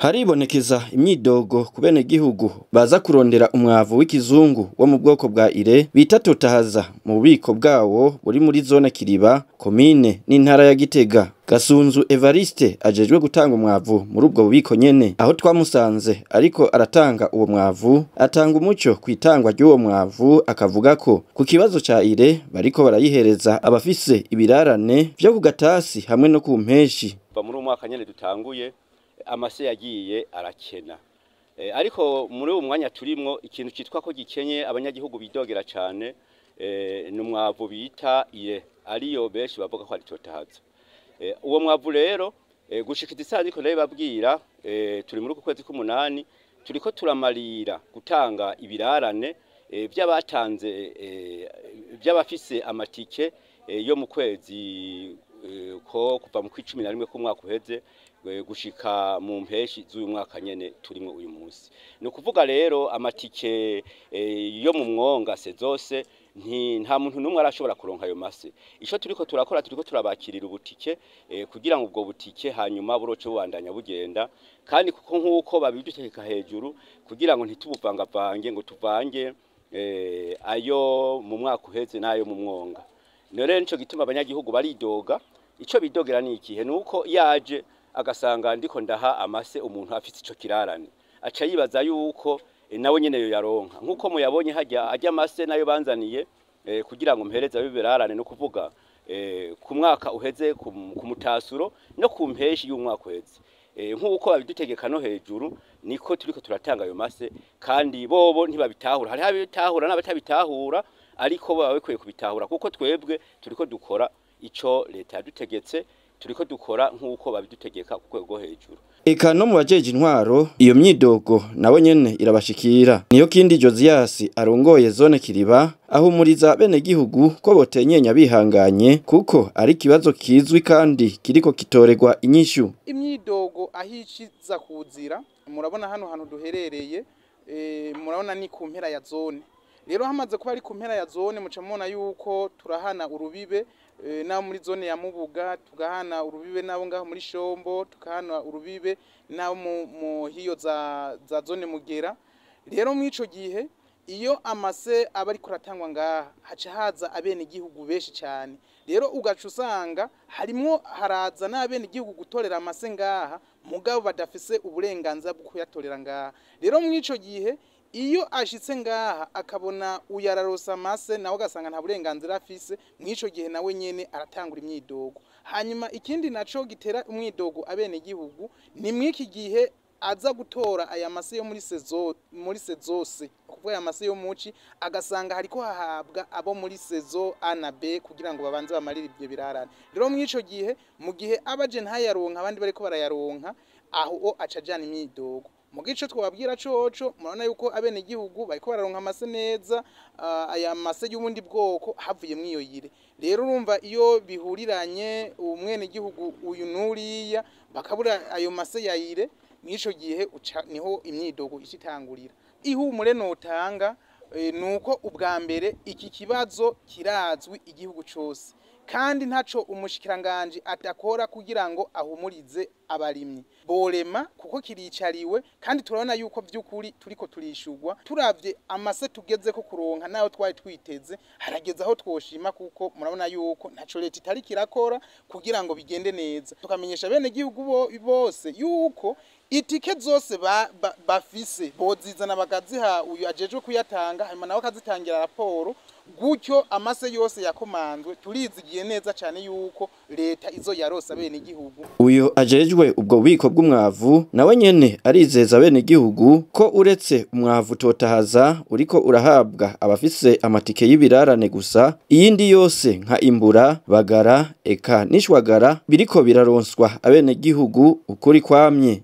Haribonekeza imyidogo ku benegihugu baza kurondera umwavu w'ikizungu wo mu bwoko bwa ire bita Totahaza mu bubiko bwawo buri muri zone Kiriba, komine n'intara ya Gitega. Gasunzu Evariste ajejwe gutanga umwavu muri ubwo bubiko nyene, aho twamusanze ariko aratanga uwo mwavu, atanga umuco kwitangwa ry'uwo mwavu, akavuga ko ku kibazo ca ire bariko barayihereza abafise ibirarane vyo ku gatasi hamwe no ku mpeshi. Muri uwo mwaka nyene dutanguye amase yagiye arakena, ariko muri uwo mwanya turimwo ikintu citwa ko gikenye abanyagihugu bidogera cane, ni umwavu bita ire, ariyo benshi bavuga ko ari Totahaza. Uwo mwavu rero gushikiza isaha ariko ndabibabwira, turi muri uku kwezi k'umunani turiko turamarira gutanga ibirarane vy'abatanze, vy'abafise amatike yo mu kwezi ko kuva mu kw'icumi na rimwe k'umwaka uheze gushika mu mpeshi z'uyu mwaka nyene turimwo uyu munsi. Ni ukuvuga rero amatike yo mu mwonga sezose nta muntu n'umwe arashobora kuronka ayo mase. Ico turiko turakora, turiko turabakirira ubutike kugira ngo ubwo butike hanyuma buroce bubandanya bugenda, kandi kuko nk'uko babidutegeka hejuru kugira ngo ntitubuvangavange ngo tuvange ayo mu mwaka uheze n'ayo mu mwonga. None nico gituma abanyagihugu baridoga. Ico bidogera ni ikihe? Nuko yaje agasanga ndiko ndaha amase umuntu afite ico kirarane, aca yibaza yuko nawe nyene yo yaronka. Nkuko muyabonye hajya ajya amase nayo banzaniye kugira ngo mpereze abibirarane, no kuvuga ku mwaka uheze ku mutasuro no ku mpeshi y'umwaka uheze. Nkuko babidutegeka no hejuru niko turiko turatanga ayo mase, kandi bobo ntibabitahura. Hari abitahura n'abatabitahura, ariko baba bakwiye kubitahura kuko twebwe turiko dukora ico leta yadutegetse, turiko dukora nkuko babidutegeka ku rwego hejuru. Eka no mu bajeje intwaro iyo myidogo nabo nyene irabashikira. Niyo kindi Josias arongoye zone Kiriba ahumuriza bene gihugu ko botenyenya bihanganye kuko ari kibazo kizwi kandi kiriko kitoregwa inyishu. Imyidogo ahishiza kuzira, murabona hano hantu duherereye, murabona ni ku mpera ya zone. Rero hamaze kuba ari ku mpera ya zone, muca mubona yuko turahana urubibe na muri zone ya Mubuga, tugahana urubibe nabo ngaho muri Shombo, tukahana urubibe nabo mu hiyo za zone Mugera. Rero mwico gihe iyo amase aba ariko aratangwa ngaha haca haza abene gihugu benshi cyane. Rero ugaca usanga harimwo haraza n'abene gihugu gutorera amase ngaha, mugabo badafise uburenganzira bwo kuyatorera ngaha. Rero mwico gihe iyo ashitse ngaha akabona uyararosa amase nawe agasanga nta burenganzira afise, mwico gihe nawe nyene aratangura imyidogo. Hanyuma ikindi naco gitera umwidogo abene gihugu ni mwiki gihe aza gutora aya mase yo muri sezose, kuvuga aya mase yo muci, agasanga hariko hahabwa abo muri sezo A na B kugira ngo babanze bamarire ibyo birarane. Rero mwico gihe mu gihe abaje ntayaronka abandi bariko barayaronka, aho acajana imyidogo. Mu gice twababwira coco murabona yuko abene gihugu bariko bararonka amase neza, aya mase y'ubundi bwoko havuye mwiyo yire. Rero urumva iyo bihuriranye umwene gihugu uyu nuriya bakabura ayo mase yayire, mwico gihe niho imyidogo ishitangurira. Ihumure notanga nuko ubwa mbere iki kibazo kirazwi igihugu cose, kandi ntaco umushikiranganje atakora kugira ngo ahumurize abarimyi borema, kuko kiricariwe kandi turabona yuko vy'ukuri turiko turishurwa. Turavye amase tugeze ko kuronka nayo twari twiteze, harageze aho twoshima kuko murabona yuko ntaco leta itari kirakora kugira ngo bigende neza. Tukamenyesha bene gihugu bose yuko itike zose bafise bozizana bakaziha uyu ajejwe kuyatanga, hanyuma nawe akazitangira raporo, gutyo amase yose yakomanzwe turizigiye neza cyane yuko leta izo yarosa bene igihugu. Uyo ajejwe ubwo bubiko bw'umwavu nawe nyene arizeza bene igihugu ko uretse umwavu Totahaza uriko urahabwa abafise amatike y'ibirarane gusa, iyindi yose nka imbura, bagara, eka n'ishwagara biriko biraronswa abene gihugu ukuri kwamye.